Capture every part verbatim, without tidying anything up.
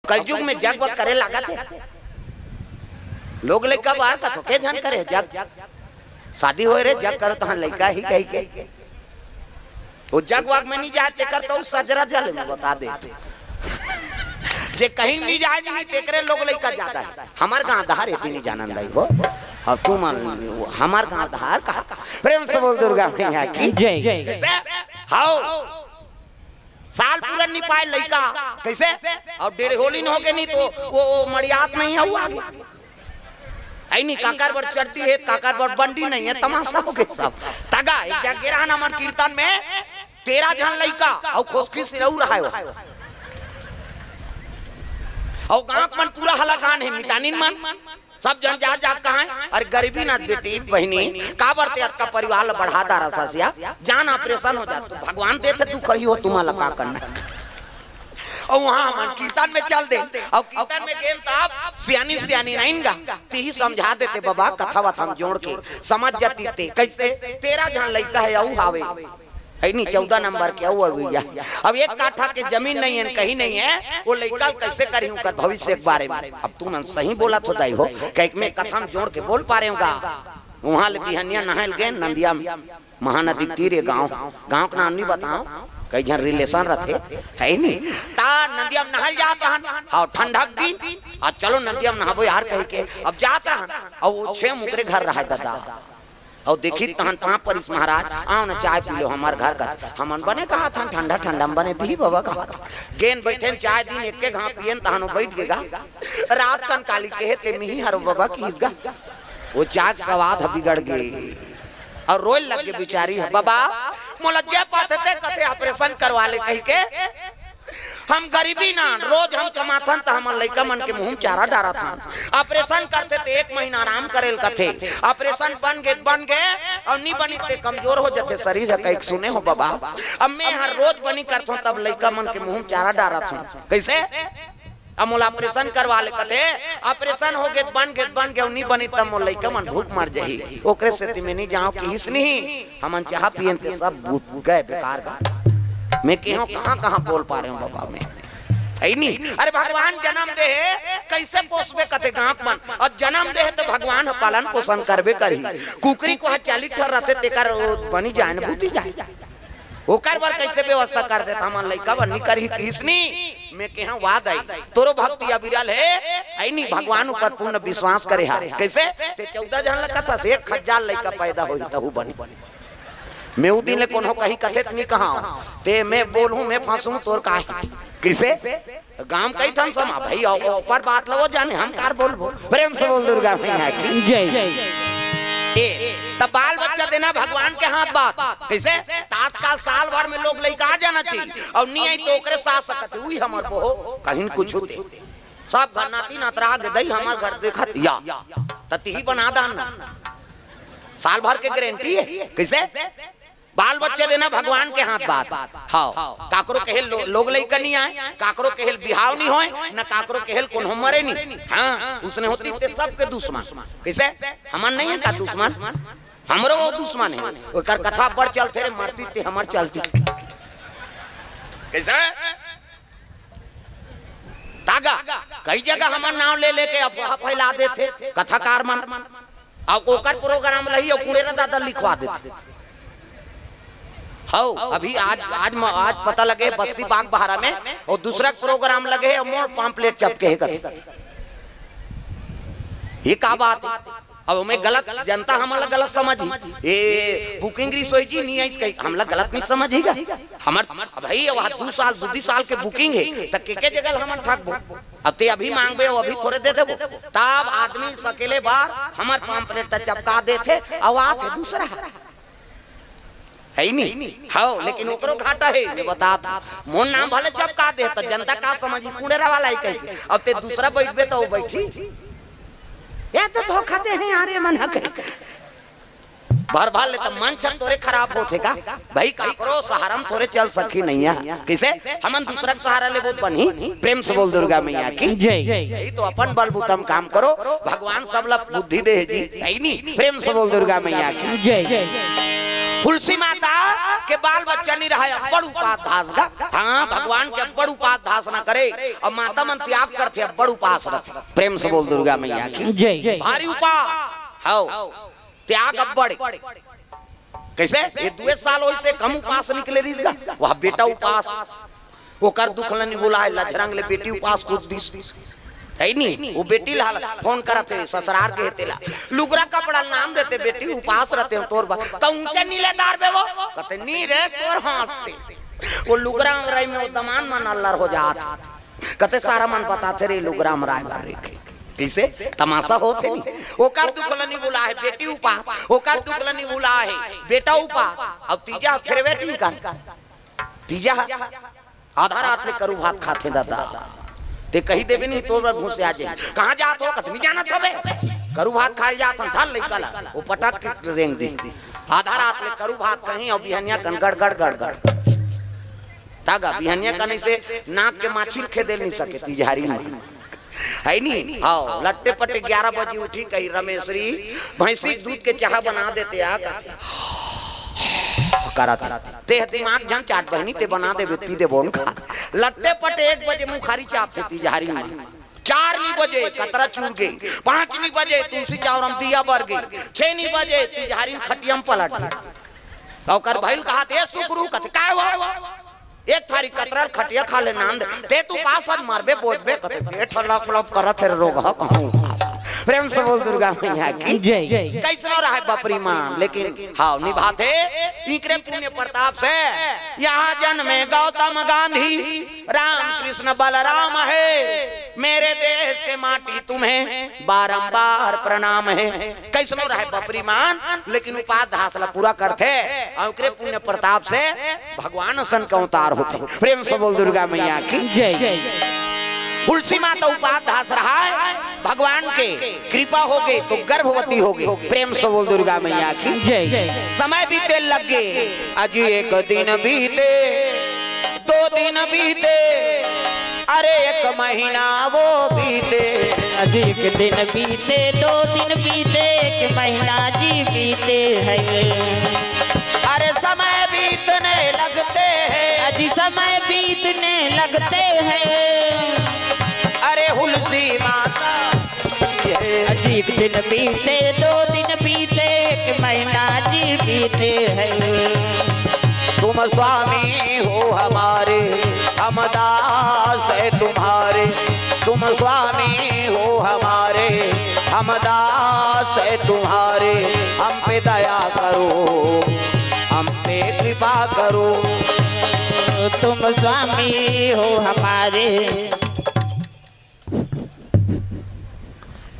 कलयुग में जग वग करे लागत हे। लोग लइका बार कथो के झन करे जग। शादी होय रे, जग करो तहां लइका ही कहिके। वो जग वग में नहीं जाय, तेकर तो सजरा जले में बता दे। जे कहीं नहीं जाय नहीं, तेकरे लोग लइका जादा हे। हमर गांव धार एती नहीं जानन दाई हो। अब तुमन हमर गांव धार कहा। प्रेम से बोल दुर्गा मैया की। जय। कैसे? हाओ। साल पूरन नहीं पाय लइका। कैसे? अउ डेढ़ होली न होगे नहीं तो वो, वो मड़ियात नहीं हे, वो आगे। अइ नहीं, काकर बर चड्डी हे, काकर बर बंडी नहीं हे, तमाशा होगे सब। तगा, एक जगह रहन हमर कीर्तन में, तेरह झन लइका, अउ खोसखी सिरऊ रहाय हो। अउ गांव मन पूरा हलाकान हे, मितानिन मन। सब झन जात जात कहाय, अरे गरीबी ना बेटी, बहिनी, काबर ते अतका परिवार ला बढ़ा डारत हस या? जान operation हो जात, तो भगवान देथे दुख ही हो, तुम्हां ला का करना। अउ उहां हमन कीर्तन में चल देन, अउ कीर्तन में गेन तब सियानी सियानी नइन गा, तिही समझा देते बबा, कथा वथा म जोड़ के समझ जाती ते। कैसे? तेरह झन लइका हे, अउ हावे। हे नहीं, चौदह नंबर के अउ अवइया। अब एक काठा के जमीन नहीं हे, कहीं नहीं हे, वो लइका ल कैसे करही ओकर भविष्य के बारे में। अब तुमन सही बोलत हो दाई हो, कहिके मैं कथा म जोड़ के बोल पारेंव गा। उहां ले बिहनिया नहाय ल गेन नंदिया म, महानदी तीर ए गांव, गांव के नाम नहीं बताओं, कई झन relation रथे, हे नहीं? ता नंदिया म नहाय ल जात हन, हाव ठंडक दिन, अउ चलो नंदिया म नहाबो यार कहिके, अब जात रहन, अउ वो छे मुकरे घर रहाय ददा। अउ देखिस तहन पांव परिस महाराज, आओ न चाय पी लो हमर घर का। हमन बने कहत हन ठंडा ठंडा म बने दिही बबा कहत हन। गेन बइठेन चाय दिन एके घांव पियेन तहन वो बइठ गे गा। रात कन काली कहे ते मिही हरो बबा किहिस गा। वो चाय के सवाद ह बिगड़ गे। अउ रोय लग गे बिचारी ह, बबा मोला जे पाथे ते कथे operation करवा ले कहिके। हम गरीबी ना, रोज हम कमाथन त हमर लइका मन के मुंह म चारा डारत हन। Operation करथे त एक महीना आराम करे ल कथे। Operation बन गे त बन गे, अउ नी बनी ते कमजोर हो जथे शरीर ह, कहिके सुने हो बबा। अब मैं हर रोज बनी करथों तब लइका मन के मुंह म चारा डारत हूं। कैसे? अब मोला operation करवा ले कथे, operation हो गे त बन गे त बन गे, अउ नी बनी तब मोर लइका मन भूख मर जही। ओकरे सेती मैं नी जांव किहिस नहीं। हमन चाह पियन ते सब बूत गय बेकार गा। मैं केहों कहां कहां बोल पारेंव बबा मैं। हे नहीं? अरे भगवान जनम दे हे, कैसे पोसबे कथे गांव के मन। अउ जनम दे हे त भगवान ह पालन पोषण करबे करही। कुकरी कोहा चालीस ठन रथे तेकर वो बनी जाय न बूती जाय। ओकर बर कैसे व्यवस्था कर देत हमन लइका बर नी करही किहिस नहीं। मैं केहों वाद आई। तोरो भक्ति अविरल हे, हे नहीं भगवान ऊपर पूर्ण विश्वास करे हा। कैसे? ते चौदह झन ल कथस एक हजार लइका पैदा होही तहू बनी। मैं उ दिन ले कोनो कही कथे त नी कहां, ते मैं बोलहूं, मैं फंसहूं तोर काहे। किसे? गांव कई ठन समा भाई, अउ ओपर बात ल वो जाने, हम कार बोलबो। प्रेम से बोल दुर्गा मैया की। जय। ए, त बाल बच्चा देना भगवान के हाथ बात। किसे? त आजकल साल भर में लोग लइका आ जाना चाहिए, अउ नी आई त ओकरे सास सकत, उही हमर बहू, कहीं कुछ होते। सब घर नाती नतरा गे दई, हमर घर देखत या। त तिही बना दान ना। साल भर के गारंटी हे। किसे? बाल बच्चे देना भगवान के हाथ बात। हाव। काकरो कहे लो-, लोग लइका नी आय, काकरो कहे बिहाव नी होय, न काकरो कहे कोनो मरे नी। हां, उसने होती ते सबके दुश्मन। किसे? हमन नहीं हे का दुश्मन? हमरो वो दुश्मन हे। ओकर कथा बड़ चलथे रे, मरती ते हमर चलती। किसे? तागा, कई जगह हमर नांव ले लेके अफवाह फैला देथे कथाकार मन। अउ ओकर program ल ही अउ कुड़ेरा दादा लिखवा देथे। हव, अभी आज, आज म-, आज पता लगे बस्ती बाग बहारा में, अउ दूसरा program लगे हे, मोर pamphlet चपके हे कथे। ये का बात हे? अब ओमे गलत, जनता हमन ला गलत समझही। ए, booking रिसोई जी नी आइस कही, हमला गलत नी समझही गा। हमर, अब भाई, अब दू साल, दू, दू साल के booking हे, त के, के जगह ल हमन ठगबो? अब ते अभी मांगबे, वो अभी थोरे दे देबो। तब आदमी सकेले बार हमर pamphlet ल चपका देथे, अउ आथे दूसरा। हे नी? हव, लेकिन ओकरो घाटा हे, मैं बतात हूं। मोर नांव भले चपका दे, त जनता का समझही, कुड़ेरा वाला हे कहिके। अब ते दूसरा बइठबे, त वो बइठही। ये तो धोखा दे हे यार, ये मन ह कहिके। भर भर ले त मंच ह तोरे खराब होथे का? भाई, काकरो सहारा म थोरे चल सकही नइया। किसे? हमन दूसरा के सहारा लेबो त बनही। प्रेम से बोल दुर्गा मैया की। जय। यही तो अपन बलबूता म काम करो, भगवान सब ला बुद्धि दे हे जी, हे नी? प्रेम से बोल दुर्गा मैया की। जय। तुलसी माता के बाल बच्चा नहीं रहा, अब्बड़ उपास धास गा। हाँ, भगवान के अब्बड़ उपास धास ना करे, अउ माता मन त्याग करथे, अब्बड़ उपास रथे। प्रेम से बोल दुर्गा मैया की। जय। भारी उपास। हव, त्याग अब्बड़। कइसे? ये दुए साल होइसे कम उपास निकले रहिस गा, वह बेटा उपास। ओकर दुख ल नी भुलाय, लझरंग ले बेटी उपास कूद दिस। हइ नी? वो बेटी ला फोन करत हे, ससुरार के हे तेला। लुगरा कपड़ा ल नान देते, बेटी उपास रहिथे तोर बर। त ऊंचे नी ले डारबे वो? कथे, "नी रे, तोर हाथ से।" वो लुगरा अमराई में वो दमान मन अल्लर हो जात। कथे, "सारा मन बताथे रे, लुगरा अमराय बर रे।" कइसे? तमाशा होत हे नी। ओकर दुख ल नी भुलाय, बेटी उपास। ओकर दुख ल नी भुलाय, बेटा उपास। अउ तीजा फेरवे टिंकन। तीजा ह आधा रात ले करू भात खाथे ददा। ते कहि देबे नी, तोर बर घुसिया जाही। "कहाँ जात हो?" कथे, "नी जानत हवे, करू भात खाय जात हन।" धर लइका ला, वो पटक के रेंग दिस। आधा रात ले करू भात खाही अउ बिहनिया कन गड़ गड़ गड़ गड़। त गा बिहनिया कन अइसे नाक के माछी ल खेदे ल नी सके, तिजहारी में। हइ नी? हव, लट्टे पट्टे ग्यारह बजे उठी, कही, "रमेसरी, भइँसी के दूध के चाहा बना देते आ," कथे। करत, "ते ह दिमाग झन चाट बहिनी, ते बना देबे, पी देबो न खा।" लट्टे पट्टे एक बजे मुखारी चापथे तिजहारी में। चार नी बजे कतरा चूर गे, पाँच नी बजे तुलसी चौरा म दिया बर गे, छे नी बजे तिजहारी म खटिया म पलट गे। अउ ओकर भइल कहत, "ए सुकरू," कथे, "काय हो?" "एक थारी कतरा ल खटिया खा ले नांद, ते तू पास हस मरबे बोजबे," कथे, "पेट ह लप लप करत हे रे रोगहा कहूँ।" प्रेम से बोल दुर्गा मैया की। जय। कइसनो रहय बपरी मान, लेकिन हव निभाथे, इकरे पुण्य प्रताप से। "यहाँ जन्मे गौतम गांधी, राम कृष्ण बलराम है, मेरे देश के माटी तुम्हें बारंबार प्रणाम है।" कइसनो रहय बपरी मान, लेकिन उपास धास ला पूरा करथे, अउ ओकरे पुण्य प्रताप से भगवान असन के अवतार होथे। प्रेम से बोल दुर्गा मैया की। जय। तुलसी माता उपास धास रहय, भगवान के कृपा होगे त गर्भवती होगे। प्रेम से बोल दुर्गा मैया की। जय। समय बीते लगे, अजी एक दिन बीते, दो दिन बीते, अरे एक महीना वो बीते। अजी एक दिन बीते, दो दिन बीते, एक महीना जी बीते हैं। अरे समय बीतने लगते हैं। अजी समय बीतने लगते हैं। अरे हुलसी माता है। अजी एक दिन बीते, दो दिन बीते, एक महीना जी बीते हैं। तुम स्वामी हो हमारे, हम दास है तुम्हारे। तुम स्वामी हो हमारे, हम दास है तुम्हारे। हम पे दया करो, हम पे कृपा करो। तुम स्वामी हो हमारे।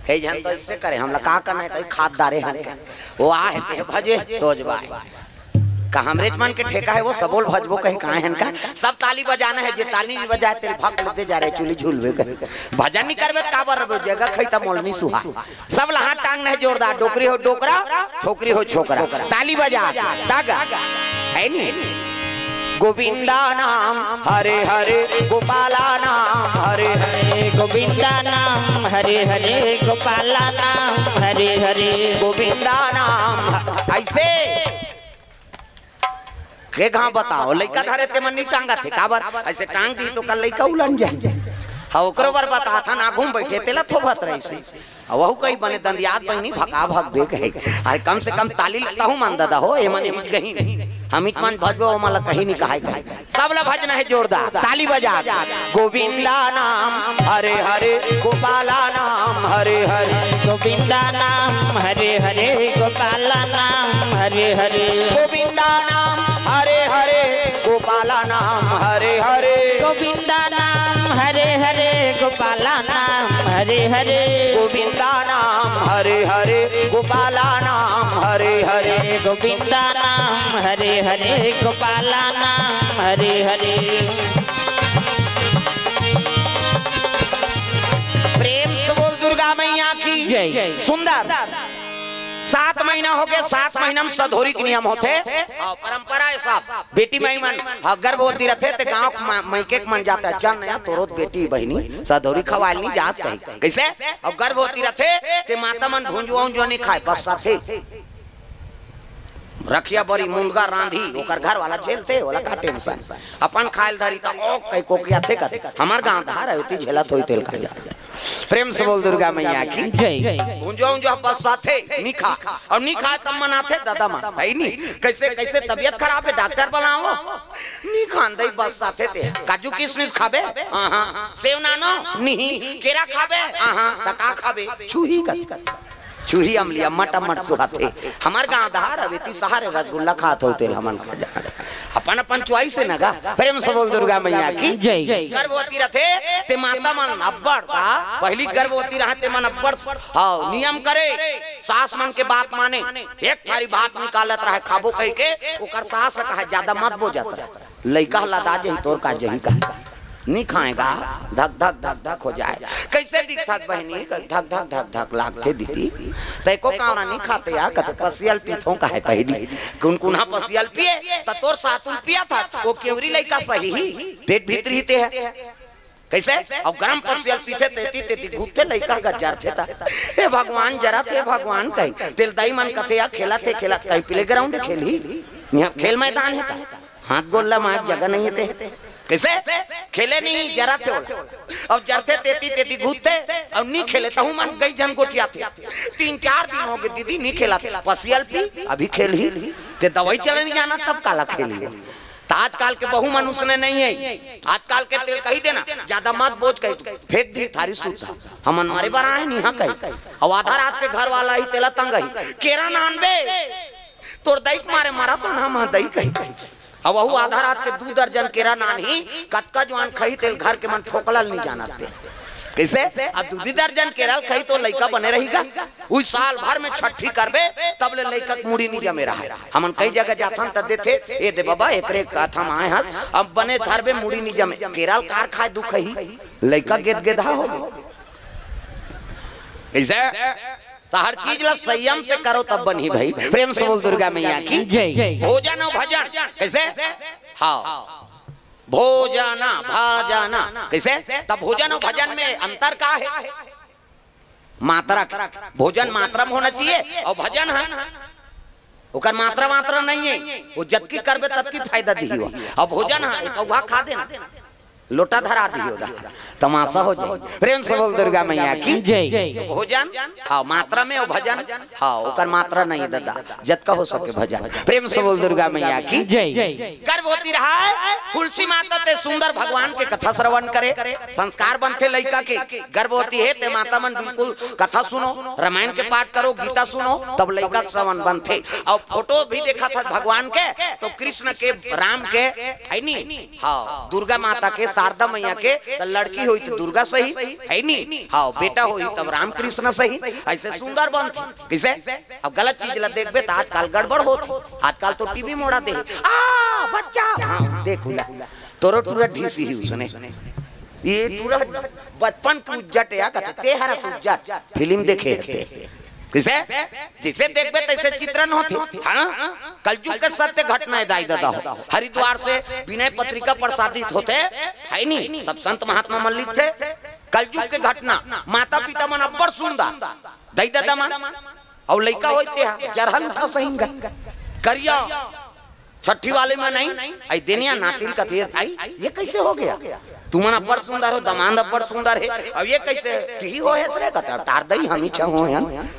हे झन तो अइसे करे, हमला का करना हे, कहीं खाद डारे हन का? वो आहे ते भजे, सोच बाय। का हमरेच मन के ठेका हे, वो सबो ल भजबो कहे का हे न का? सब ताली बजाना हे, जे ताली नी बजाय, तेला भक ले दे जा रे, चुली झूलबे कहे। भजन नी करबे त काबर रहिबे, जगह खइता मोल नी सुहा। सब ला हाथ टांगना हे जोरदार, डोकरी हो डोकरा, छोकरी हो छोकरा। ताली बजा, तागा। हे नी? गोविंदा नाम हरे हरे, गोपाला नाम हरे हरे। हरे गोविंदा नाम हरे हरे, गोपाला नाम हरे हरे। गोविंदा नाम ह-, अइसे के घाव बताओ, लइका धरे ते मन नी टांगत हे, काबर? अइसे टांग दी तो कल लइका उलन जाही। हाँ, ओकरो बर बताथन, आघू म बइठे, तेला थोभत रहिसे। अउ वहू कही बने दंदियात बहिनी भका भक दे कहे। अरे कम से कम ताली ल तहू मन ददा हो, ए मन हिच गही। हमिच मन भजबो, ओमन ल कहीं नी कहाय कहे। सब ल भजना हे जोरदार, ताली बजा। गोविंदा नाम हरे हरे, गोपाला नाम हरे हरे। गोविंदा नाम हरे हरे, गोपाला नाम हरे हरे। गोविंदा नाम हरे हरे, गोपाला नाम हरे हरे। गोविंदा नाम हरे हरे, गोपाला नाम हरे हरे। गोविंदा नाम हरे हरे, गोपाला नाम हरे हरे। हरे गोविंदा नाम हरे हरे, गोपाला नाम हरे हरे। प्रेम से बोल दुर्गा मैया की। जय। सुंदर। सात महीना होगे, सात महीना म सधौरी के नियम होथे। हाँ, परंपरा हे सब। बेटी माई मन, हाँ, गर्भवती रथे ते गाँव के मा-, मइके के मन जाथे, "चल नया तोरो त बेटी बहिनी, सधौरी खवाय ल नी जात कही।" कइसे? अउ गर्भवती रथे ते माता मन भुंजुआ उंजुआ नी खाय, बस साथे। रखिया बरी मुनगा रांधी, ओकर घर वाला झेलथे, ओला का टेंशन। अपन खाए ल धरी त ओ कई कोकियाथे कथे, हमर गांव धार अवती झेलत होई तेल का जान। प्रेम से बोल दुर्गा मैया की। जय। गुंजो उंजो बस्साथे, नी खा। अउ नी खाए त मनाथे दादा मन, हइ नी? कइसे, कइसे तबियत खराब हे, डॉक्टर बलावो। नी खान दई बस्साथे ते। काजू किशमिश खाबे? हाँ, हाँ। सेव नानो? नहीं। केरा खाबे? हाँ, हाँ। त का खाबे? छुही कथे। छुही अमली अम्मट अम्मट सुहाथे। हमर गांव धार अवे ती सहारे रसगुल्ला खात हो तेल हमन का जान। अपन अपन चॉइस हे न गा। प्रेम से बोल दुर्गा मैया की। जय। गर्भवती रथे ते माता मन अब्बड़ का, पहिली गर्भवती रहे ते मन अब्बड़, हाँ, नियम करे, सास मन के बात माने। एक थारी भात निकालत रहे खाबो कहिके, ओकर सास कहे ज्यादा मत बोजत रहे। लइका ह लदा जही, तोर का जही कहे। नी खाए गा, धक धक धक धक हो जाए। कइसे दिखथस बहिनी? धक धक धक धक लागथे दीदी। त एको कावना नी खाते या, कथे पसियल पीथों कहे पहिली। कुनकुना पसियल पिए, त तोर सातुन पियाथस, ओ केवरी लइका सही ही, पेट भीतरी ही ते हे। कइसे? अउ गरम पसियल पीथे, तेती तेती घुटथे, लइका गजरथे त। हे भगवान, जरत हे भगवान कही। तेल दाई मन कथे या खेलत हे, खेलत कही प्ले ग्राउंड खेलही। इहाँ खेल मैदान हे का? हाथ गोल्ला मार जगह नहीं हे ते। कइसे? खेले नहीं, जरत हे ओला। अउ जरथे तेती तेती घुटथे, अउ नी खेले तहू मन गई झन गोठियाथे। तीन चार दिन होगे दीदी नी खेलत। पसियल पी, अभी खेलही। ते दवाई चले नी जानत तब काला खेलही। त आजकाल के बहू मन उसने नहीं हे। आजकाल के तेल कही देना, ज्यादा मत बोज कही, फेंक दी थारी सुद्धा। हमन मरे बर आए नी हा कही। अउ आधा रात के घर वाला ही तेला तंग ही। केरा नानबे, तोर दई के मारे मरत हन हम दई कही। अउ वहू आधा रात के दू दर्जन केरा नानही, कतका जुवान खही तेल घर के मन फोकला ल नी जानत ते। कइसे? अब दू दू दर्जन केरा ल खही त लइका बने रही गा। उही साल भर में छट्ठी करबे, तब ले लइका के मुड़ी नी जमे रहय। हमन कई जगह जाथन त देथे, ए दे बबा, एकरे कथा म आए हन, अब बने धरबे मुड़ी नी जमे। केरा ल कार खाए दुखही, लइका गेदगेदहा हो गे। कइसे? त हर चीज ला संयम से करो तब बनही भाई। प्रेम से बोल दुर्गा मैया की। जय। भोजन अउ भजन। कइसे? हाँ। भोजन, भजन। कइसे? त भोजन अउ भजन में अंतर का हे? मात्रा। भोजन मात्रा में होना चाहिए अउ भजन ह ओकर मात्रा, मात्रा नहीं हे। वो जतकी करबे ततकी फायदा दिही वो। अउ भोजन ह एक अउहा खा देना। लोटा धरा दियो दा, तमाशा हो जाए। प्रेम से बोल दुर्गा मैया की। जय। भोजन, हाँ, मात्रा में अउ भजन, हाँ, ओकर मात्रा नहीं दादा, जतका हो सके भजन। प्रेम से बोल दुर्गा मैया की। जय। गर्भवती रहय, तुलसी माता ते सुंदर भगवान के कथा श्रवण करे, संस्कार बनथे लइका के। गर्भवती हे ते माता मन बिल्कुल कथा सुनो, रामायण के पाठ करो, गीता सुनो, तब लइका के श्रवण बनथे। अउ फोटो भी देखत हस भगवान के, त कृष्ण के, राम के, हइ नी? हाँ, दुर्गा माता के, शारदा मैया के, त लड़की होही त दुर्गा सही, हइ नी? हाँ, बेटा होही तब राम कृष्ण सही, अइसे सुंदर बनथे। कइसे? अब गलत चीज ला देखबे त आजकल गड़बड़ होथे। आजकल तो टीवी मोड़ा दे, आ बच्चा, हाँ, देख हुला, तोरो टूरा ढीसी ही उसने। ये टूरा बचपन के उज्जट या कथे, ते हरस उज्जट, फिल्म देखे हते। कइसे? जइसे देखबे तइसे चित्रण होथे। हाँ? कलयुग के सत्य घटना हे दाई ददा हो। हरिद्वार से विनय पत्रिका प्रसारित होथे, हइ नी? सब संत महात्मा मन लिखथे। कलयुग के घटना, माता पिता मन अब्बड़ सुंदर, दई ददा मन, अउ लइका होय ते ह जरहन उठा सहिंगा, करिया, छट्ठी वाले में नहीं, अई देनिया नातिन कथे, आई, ये कैसे हो गया? तुमन अब्बड़ सुंदर हो, दमांद अब्बड़ सुंदर हे, अउ ये कैसे तिही हो हे सरे? कथे, टार दई, हम ही छह हो हन।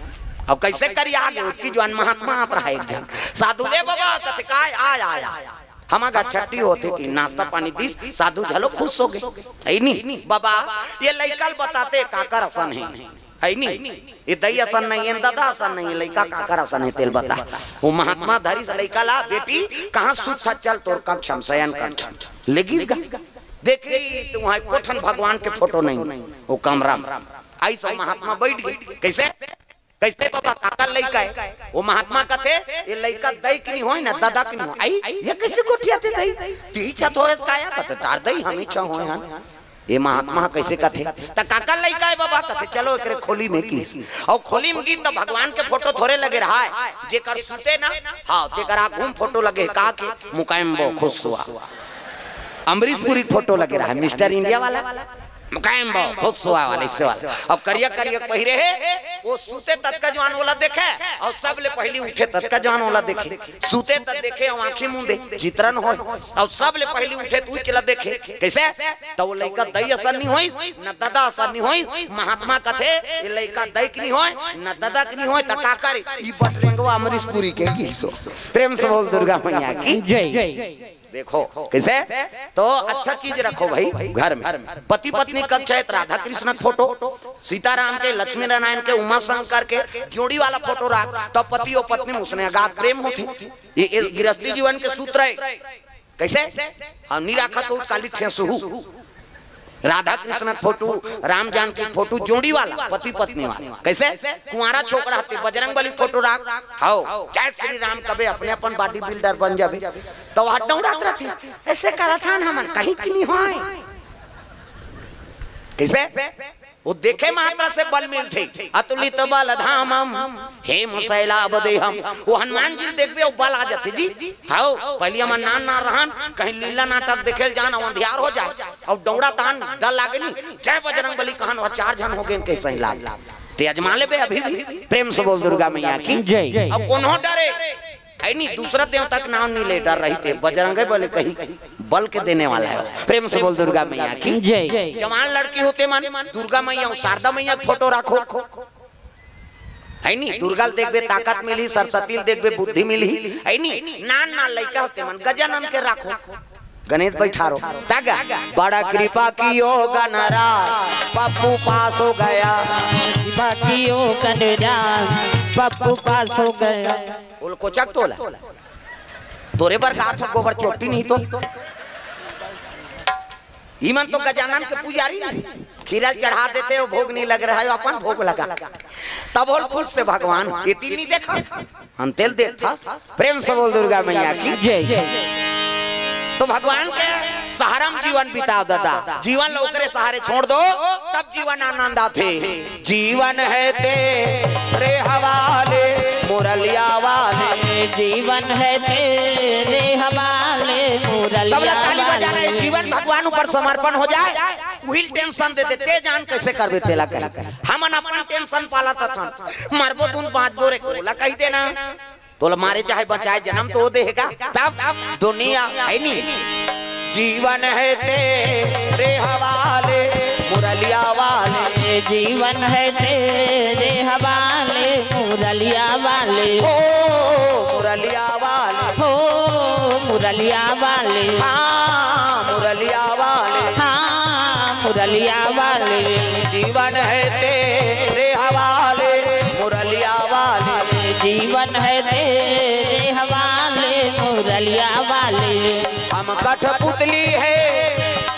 अब कैसे करिया आगे, ओतकी जुवान महात्मा आत रहा एक झन। साधु, "ए बाबा," कथे, "काय?" "आय, आय, आय।" हमा गा छट्ठी होथे कि नाश्ता पानी दिस, साधु घलो खुश हो गे। हइ नी? "बाबा, ये लइका ल बताते काकर असन हे।" हइ नी? "ये दई असन नहीं हे, ददा असन नहीं हे, लइका काकर असन हे, तेल बता।" वो महात्मा धरिस लइका ला, "बेटी, कहाँ सुत था? चल तोर कक्ष म, शयन कक्ष म।" ले गिस गा। देखी त उहाँ एको ठन भगवान के फोटो नहीं, वो कमरा म। आइस अउ महात्मा बइठ गे। कैसे? "कैसे बाबा, काकर लइका हे?" वो महात्मा कथे, "ये लइका दई के नहीं होय ना, ददा के नहीं होय।" "आई, ये कैसे गोठियाथे दई? तिही छत होय काया?" कथे, "टार दई, हम ही छह होय हन।" ये महात्मा कैसे कथे? "त काकर लइका हे बाबा?" कथे, "चलो एकरे खोली में किस।" अउ खोली में गिस त भगवान के फोटो थोरे लगे रहा हे, जेकर सुते ना, हाँ, तेकर आगू म फोटो लगे हे, का के? मुकायम्बो खुसवा। अमरीशपुरी फोटो लगे रहा हे, मिस्टर इंडिया वाला। कायम बा, खूब सुहावल, अइसे वाला। अब करिया करिया पहिरे हे, वो सुते ततका जवान ओला देखे, अउ सबले पहिली उठे ततका जवान ओला देखे। सुते त देखे अउ आँखी मूंदे, चितरन होय, अउ सबले पहिली उठे त उइच ला देखे। कइसे? त वो लइका दई असन नइ होइस, न ददा असन नइ होइस। महात्मा कथे, ये लइका दई के नइ होय, न ददा के नइ होय, त काकर? ई बजरंगवा अमरीश पुरी के किहिस ओ। प्रेम से बोल दुर्गा मैया की। जय। देखो, कइसे? तो अच्छा चीज रखो भाई घर में। पति पत्नी कक्ष हे त राधा कृष्ण के फोटो, सीताराम के, लक्ष्मी नारायण के, उमा शंकर के जोड़ी वाला फोटो राख, तब पति अउ पत्नी म उसने अगाध प्रेम होथे। ये, ये गृहस्थी जीवन के सूत्र हे। कइसे? अउ नइ राखा त काली ठेसहू। राधा कृष्ण के फोटो, राम जानकी के फोटो, जोड़ी वाला, पति पत्नी वाला। कइसे? कुंवारा छोकरा हे त बजरंग बली के फोटो राख। हव, जय श्री राम कबे अपने अपन body builder बन जाबे। त वो डौड़ात रथे, अइसे करत हन हमन, कहीं के नइ होय। कइसे? वो देखे मात्र से बल मिलथे। अतुलित बल धामम हेम शैलाभ देहम। वो हनुमान जी ल देखबे, वो बल आ जाथे जी। हव, पहिली हमन नान नान रहन, कहीं लीला नाटक देखे ल जान, अउ अंधियार हो जाय, अउ डौड़ात हन, डर लागे नइ, जय बजरंग बली कहन, वो चार झन हो गेन, कइसे लाग। ते अजमा लेबे अभी भी। प्रेम से बोल दुर्गा मैया की। जय। अउ कोनो डरे हे नइ, दूसरा देवता के नाम नइ ले, डर रहिथे, बजरंग बली कही, बल के देने वाला हे। प्रेम से बोल दुर्गा मैया की। जय। जवान लड़की हो तेमन दुर्गा मैया अउ शारदा मैया के फोटो राखो। हे नइ, दुर्गा ल देखबे ताकत मिलही, सरस्वती ल देखबे बुद्धि मिलही। हे नइ, नान नान लइका हो तेमन गजानन के राखो। गणेश बइठारो। तग बड़ा कृपा कियो गणराज, पप्पू पास हो गया। कृपा कियो गणराज, पप्पू पास हो गया। बोल कोचक तोला। तोरे बर का थो गोबर चोटी नहीं तो। इमन तो गजानन के पुजारी नहीं। खीरा चढ़ा देथे, वो भोग नइ लग रहा हे, अपन भोग लगा। तब बोल खुद से भगवान, ये तीन नइ देखा। हम तेल देखथस। प्रेम से बोल दुर्गा मैया की। जय। तो भगवान के सहारा म जीवन बिताव ददा, जीवन ल ओकरे सहारे छोड़ दो, तब जीवन आनंद आथे। जीवन हे तेरे हवाले, मुरलिया वाले। जीवन हे तेरे हवाले, मुरलिया वाले। सब लोग ताली बजा रहे हैं, जीवन भगवान ऊपर समर्पण हो जाय, उही ल tension दे दे, ते जान कइसे करबे तेला कहे। हमन अपन tension पालत हथन, मरबो तुन बाँचबो रे, ओला कहि देना। तोला मारे चाहे बचाए, जनम तो वो देगा। तब दुनिया हे नइ। जीवन हे तेरे हवाले, मुरलिया वाले। जीवन हे तेरे हवाले, मुरलिया वाले। ओ मुरलिया वाले। हो मुरलिया वाले। हाँ, मुरलिया वाले। हाँ, मुरलिया वाले। जीवन हे तेरे हवाले, मुरलिया वाले। जीवन हे तेरे हवाले, मुरलिया वाले। हम कठपुतली हे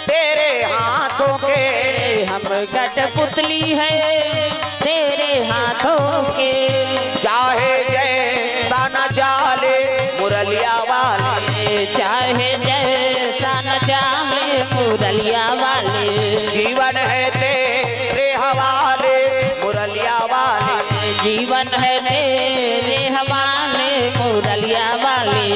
तेरे हाथों के। हम कठपुतली हे तेरे हाथों के। चाहे जैसा न चाले मुरलिया वाले। चाहे जैसा न चाले मुरलिया वाले। जीवन हे तेरे हवाले मुरलिया वाले। जीवन हे तेरे हवाले मुरलिया वाले।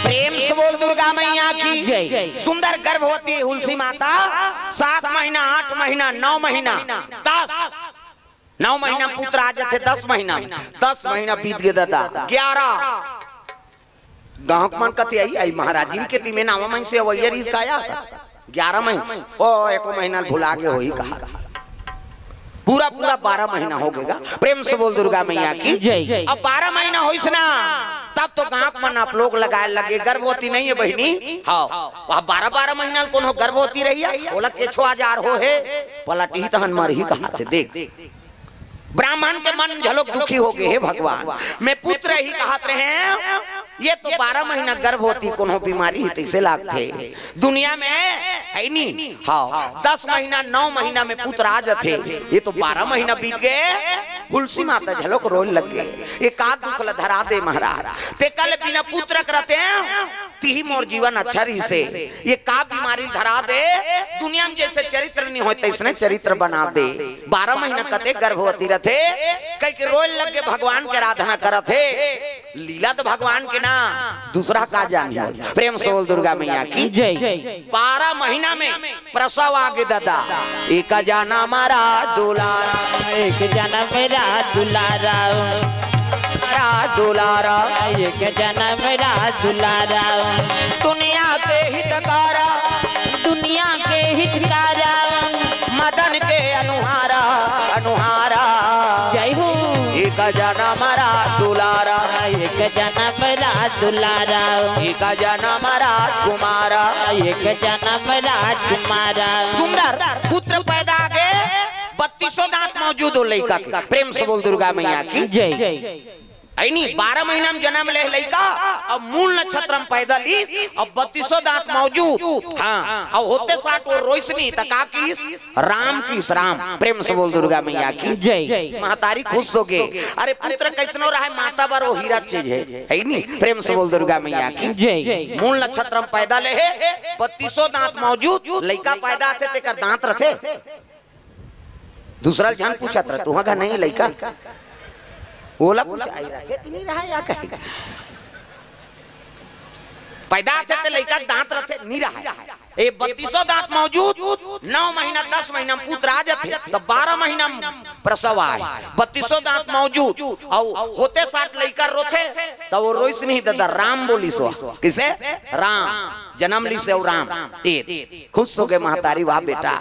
प्रेम से बोल दुर्गा मैया की। जय। सुंदर गर्भवती हुलसी माता, सात महीना, आठ महीना, नौ महीना, दस, नौ महीना पुत्र आ जाथे, दस महीना, दस महीना बीत गे ददा, ग्यारह। गाँव के मन कथे आई, आई महाराजिन के तिमे नावा मन से अवैया रिस काया। ग्यारह महीना, ओ, एको महीना भुला गे होही कहा। पूरा, पूरा बारह महीना हो गेगा। प्रेम से बोल दुर्गा मैया की। जय। अब बारह महीना होइस ना, तब तो गाँव के मन आप लोग लगाए लगे, गर्भवती नहीं है बहिनी। हाँ, वह बारह, बारह महीना ल कोनो गर्भवती रहिया, ओला केछो आजार हो हे, पलटही तहन मरही कहा थे। देख, ब्राह्मण के मन घलोक दुखी हो गे, हे भगवान, मैं पुत्र ही कहत रहे, ये तो बारह महीना गर्भवती कोनो बीमारी ही तैसे लागथे। दुनिया में है नी। हाँ, दस महीना, नौ महीना में पुत्र आ जाथे, ये तो बारह महीना बीत गे। हुलसी माता घलोक रोए लग गे, ये का दुख ल धरा दे महाराज, ते कल बिना पुत्र करते तिही मोर जीवन अच्छा रहिसे। ये का बीमारी धरा दे, दुनिया में जैसे चरित्र नहीं होय, तैसने चरित्र बना दे। बारह महीना कते गर्भवती रथे, कहि के रोए लग गे, भगवान के आराधना करत हे। लीला तो भगवान के ना, दूसरा का जानी। प्रेम से बोल दुर्गा मैया की। जय। बारह महीना में प्रसव आगे दादा, एक जना मरा दुलारा, एक जना मरा दुलारा, मरा दुलारा, एक जना मरा दुलारा। दुनिया के हितकारा, दुनिया के हितकारा, मदन के अनुहारा, अनुहारा। जय हो। एक जना मरा दुलारा, एक जना मरा दुलारा, एक जना मरा कुमारा, एक जना मरा कुमारा। सुंदर पुत्र पैदा के बत्तीसों दांत मौजूद हो लइका के। प्रेम से बोल दुर्गा मैया की। जय। ऐनी बारह महीना में जन्म ले लइका, अब मूल नक्षत्र में पैदा ली, अब बत्तीसों दांत मौजूद। हाँ, अब होते साठ वो रोइस नहीं त का किस? राम किस, राम। प्रेम से बोल दुर्गा मैया की। जय। महतारी खुश हो गए। अरे पुत्र कैसनो रहे, माता बर वो हीरा चीज है, है नी? प्रेम से बोल दुर्गा मैया की। जय। मूल नक्षत्र में पैदा ले है, बत्तीसों दांत मौजूद, लइका पैदा थे तेकर दांत रथे। दूसरा झन पूछत रह, तुहा का नहीं लइका? ओला कुछ आई रहा, नहीं रहा या कहे? पैदा थे ते लइका के दांत रथे, नहीं रहा। ए बत्तीसों दांत मौजूद, नौ महीना, दस महीना में पुत्र आ जाथे, तो बारह महीना में प्रसव आए, बत्तीसों दांत मौजूद, और होते साठ लइका रोथे, तो वो रोइस नहीं दादा, राम बोलिस। किसे? राम। जन्म लिस राम। ए खुश हो गए महतारी, वाह बेटा,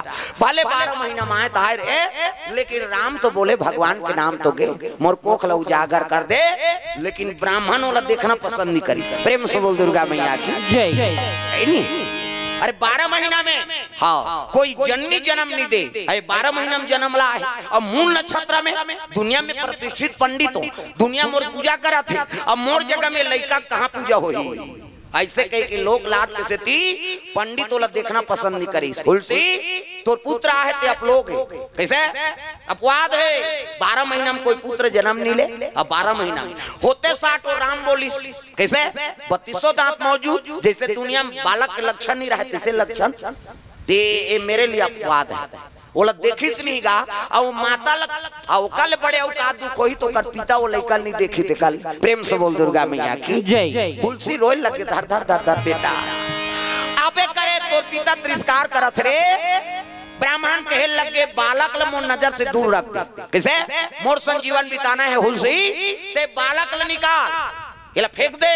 भले बारह महीना में आए तो आए रे, लेकिन राम तो बोले, भगवान के नाम तो गे, मोर कोख ला उजागर कर दे, लेकिन ब्राह्मण वाला देखना पसंद नहीं करी। प्रेम से बोल दुर्गा मैया की। जय। है नी? अरे बारह महीना में, हाँ, कोई जन्मी जन्म नहीं दे, अरे बारह महीना में जन्म ला है, और मूल नक्षत्र में दुनिया में प्रतिष्ठित पंडित हो, दुनिया मोर पूजा करत है, अब मोर जगह में लइका कहाँ पूजा होही? ऐसे कह के लोक लाज के सेती पंडित ओला देखना पसंद नहीं करिस। हुलसी, तोर पुत्र आहे ते अपलोग है। कैसे? अपवाद है। बारह महीना में कोई पुत्र जन्म नहीं ले, अब बारह महीना में होते साठ वो राम बोलिस। कैसे? बत्तीसों दांत मौजूद, जैसे दुनिया में बालक के लक्षण नहीं रहे, तैसे लक्षण। ते ए मेरे लिए अपवाद है। ओला देखिस नहीं गा, अउ माता ल, अउ ओकर ले बड़े अउ का दुख होही तो ओकर पिता वो लइका ल नहीं देखी ते कल। प्रेम से बोल दुर्गा मैया की। जय। हुलसी रोए लगे, धर धर धर धर बेटा। अबे करे तोर पिता तिरस्कार करत रे। ब्राह्मण कहे लगे, बालक ल मोर नजर से दूर रख दे। कैसे? मोर संग जीवन बिताना है हुलसी, ते बालक ल निकाल। एला फेंक दे,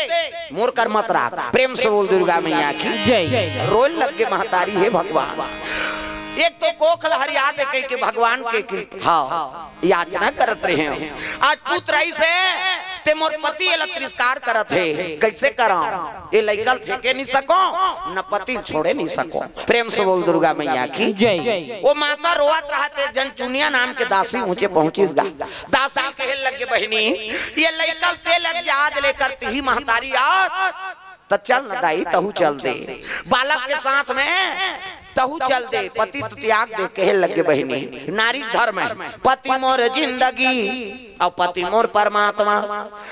मोर कर मत राख। प्रेम से बोल दुर्गा मैया की। जय। रोए लग के महतारी, हे भगवान, एक तो कोख ल हरिया दे कह के भगवान के कृ-, हाँ, याचना करत रहे हो। आज पुत्र ऐसे ते मोर पति एला तिरस्कार करत हे, कैसे कराओ? ये लइका ल फेंके नहीं सको, न पति ल छोड़े नहीं सको। प्रेम से बोल दुर्गा मैया की। जय। वो माता रोवत रहत हे, एक जन चुनिया नाम के दासी ऊंचे पहुंचिस गा। दासी कहे लगे, बहिनी, ये लइका ल ते लग जा, आज लेकर तिही महतारी आज, त चल न दाई, तहू चल दे। बालक के साथ में तहू चल दे, पति तो त्याग दे। कहे लगे, बहिनी, नारी धर्म है, पति मोर जिंदगी, अब पति मोर परमात्मा,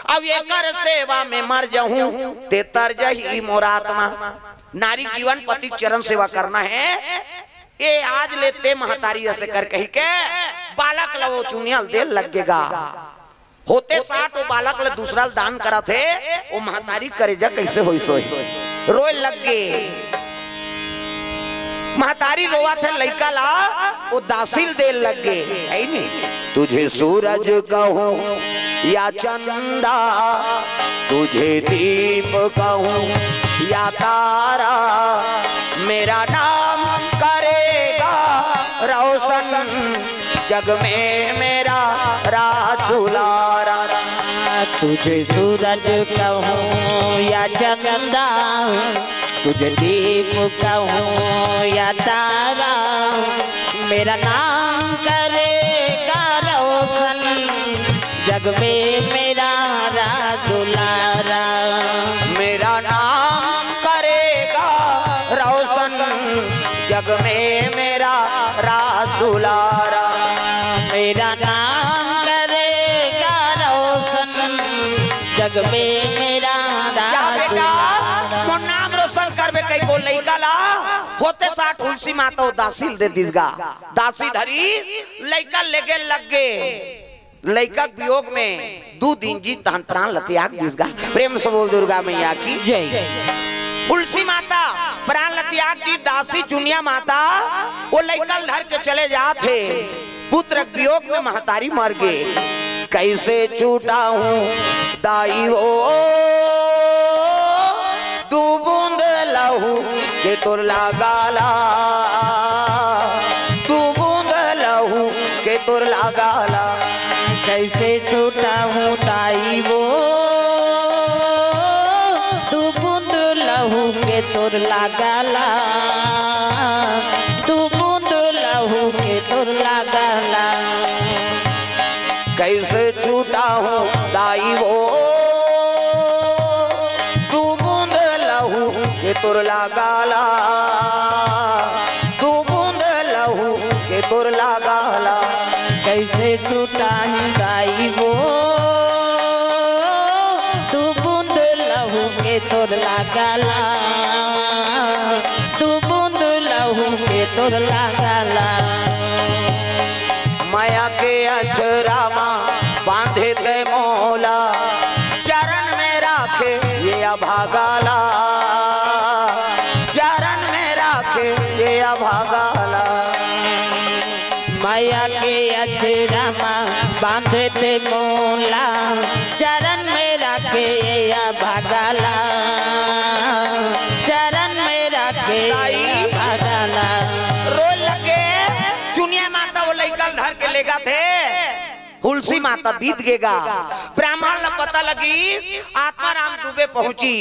अब एकर सेवा में मर जाहूं, ते तर जही मोर आत्मा। नारी जीवन पति चरण सेवा करना है। ए आज ले ते महतारी असे कर कही के बालक ल वो चुनिया ल दे लग गे गा। होते साठ वो बालक ल दूसरा ल दान करत हे, वो महतारी करेजा कैसे होई सोई, रोए लग गे। महतारी रोवत हे लइका ला, वो दासी ल दे लग गे, है नी? तुझे सूरज कहूं या चंदा, तुझे दीप कहूं या तारा, मेरा नाम करेगा रोशन जग में मेरा राज दुलारा। तुझे सूरज कहूं या चंदा, तुझे दीप कहूं या तारा, मेरा नाम करेगा रोशन जग में मेरा राज दुलारा। मेरा नाम करेगा रोशन जग में मेरा राज दुलारा। मेरा नाम करेगा रोशन जग में मेरा राज दुलारा। मोर नाम रोशन करबे कई को लइका ला, होते साठ हुलसी माता वो दासी ल दे दिस गा। दासी धरी लइका लेगे लग गे। लइका के वियोग में दू दिन जी तहन प्राण ल त्याग दिस गा। प्रेम से बोल दुर्गा मैया की। जय। तुलसी माता प्राण ल त्याग दी, दासी चुनिया माता वो लइका ल धर के चले जात हे। पुत्र के वियोग में महतारी मर गे। कैसे छूटा हूँ दाई वो दू बूंद लहू के तोर लागाला, दू बूंद लहू के तोर लागाला। कैसे छूटा हूँ दाई वो दू बूंद लहू के तोर लागाला, दू बूंद लहू के तोर लागाला। कैसे छूटा हूँ दाई वो दू बूंद लहू के तोर लागाला, दू बूंद लहू के तोर लागाला। कैसे छूटा हूँ दाई वो दू बूंद लहू के तोर लागाला, दू बूंद लहू के तोर लागाला। मया के अचरा मा बांधे ते मोला, चरण में राखे ये अभागाला, चरण में राखे ये अभागाला। मया के अचरा मा बांधे ते मोला, चरण में राखे ये अभागाला, चरण में राखे ये अभागाला। रोए लगे। चुनिया माता वो लइका ल धर के लेगथे। हुलसी माता बीत गेगा। ब्राह्मण ल पता लगी, आत्माराम दुबे पहुंची।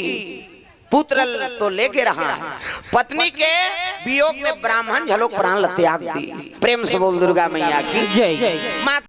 पुत्र ल तो लेगे रहा, पत्नी के वियोग में ब्राह्मण झलोक प्राण ल त्याग दी। प्रेम से बोल दुर्गा मैया की। जय। मात